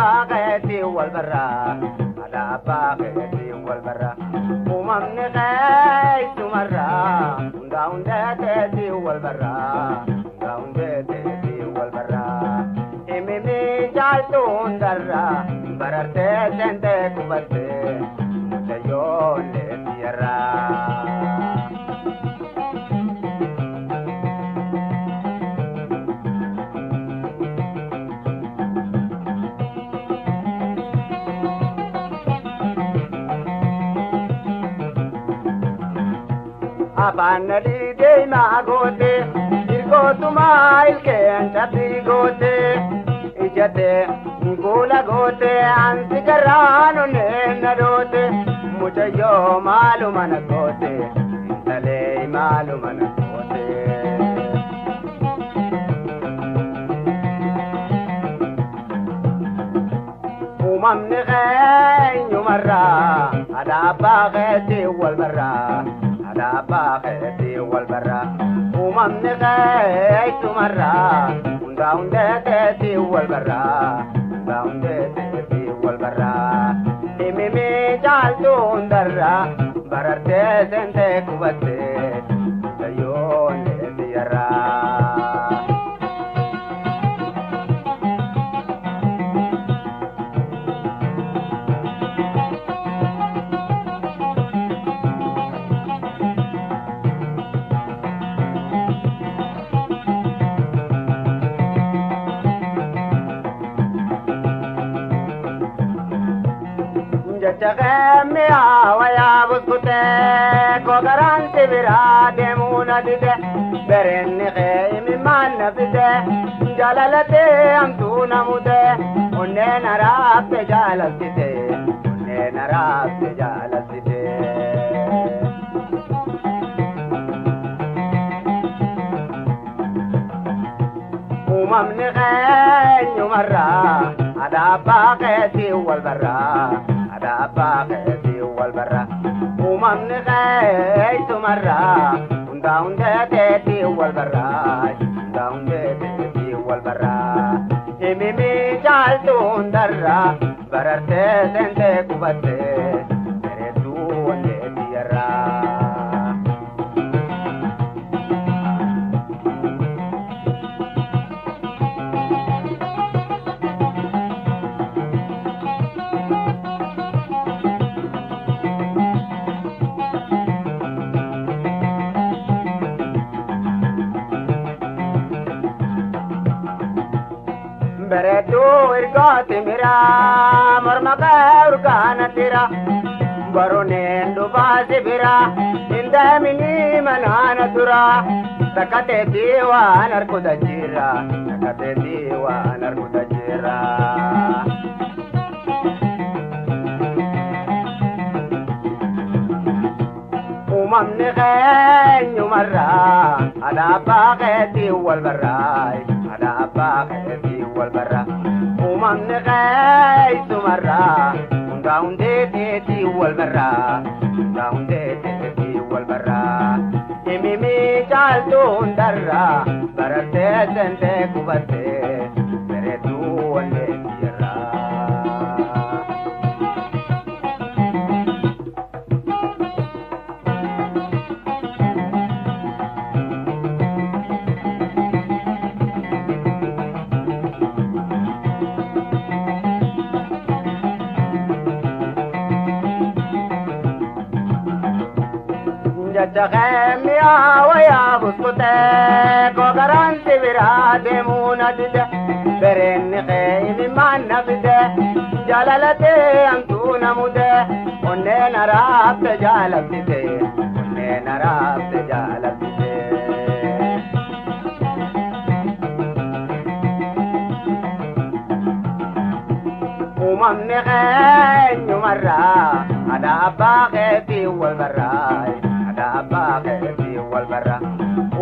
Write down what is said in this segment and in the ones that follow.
abbaa keetii wal barraa haadha abbaa keetii wal barraa uumamni keessumarraa hundaa hundee teetii wal barraa hundaa hundee teetii wal barraa himimi caaltuu hundarraa barartee seentee qubattee mucayyoon leetiyarraa. Afaan deemaa goote hirkootumaa ilkeen cabbii goote ijjatee guula goote ansi garaan onneen na doote mucayyoo maaluma na goote intalee maaluma na goote. Uumamni keenyumarraa haadha abbaa keetii wal barraa. Haadha abbaa keetii wal barraa uumamni keessumarraa hundaa hundee teetii wal barraa hundaa hundee teetii wal barraa himimi caaltuu hundarraa barartee seentee qubattee mucayyoon leetiyarraa. Mi'aawayaa buskutee kogaraan sibiraa deemuu na dide bereenni kee imimmaan na fide jaalalatee hamtuu na mute onneen araabte jaalaltite onneen araabte jaalaltite. Uumamni keenyumarraa haadha abbaa keetii wal barraa. Haadha abbaa keetii wal barraa uumamni keessumarraa hundaa hundee teetii wal barraa hundaa hundee teetii wal barraa himimi caaltuu hundarraa barartee seentee qubattee bareedduu wandeetiyarraa. Bareedduu ergooti miraa morma kee urgaana tira barooneen dhufaa si bira hin deeminii manaana tura takka teetii waan arguuta jira takka teetii waan arguuta jira. Uumamni keenyumarraa haadha abbaa keetii wal barraa haadha abbaa keetii wal barraa uumamni keessumarraa hundaa hundee teetii wal barraa hundaa hundee teetii wal barraa himimi caaltuu hundarraa barartee seentee qubattee bareedduu wandeetiyarraa. Mi'aawayaa buskutee kogaraan sibiraa deemuu na dide bereenni kee imimmaan na fide jaalalatee hamtuu na mute onneen araabte jaalaltite onneen araabte jaalaltite. Uumamni keenyumarraa haadha abbaa keetii wal barraa. Haadha abbaa keetii wal barraa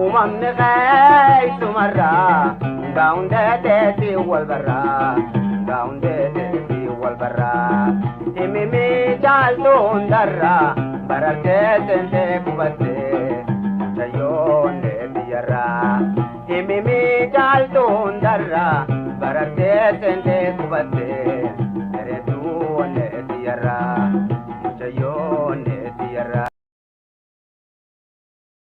uumamni keessumarraa hundaa hundee teetii wal barraa hundaa hundee teetii wal barraa himimi caaltuu hundarraa barartee seentee qubattee mucayyoon leetiyarraa himimi caaltuu hundarraa barartee seentee qubattee.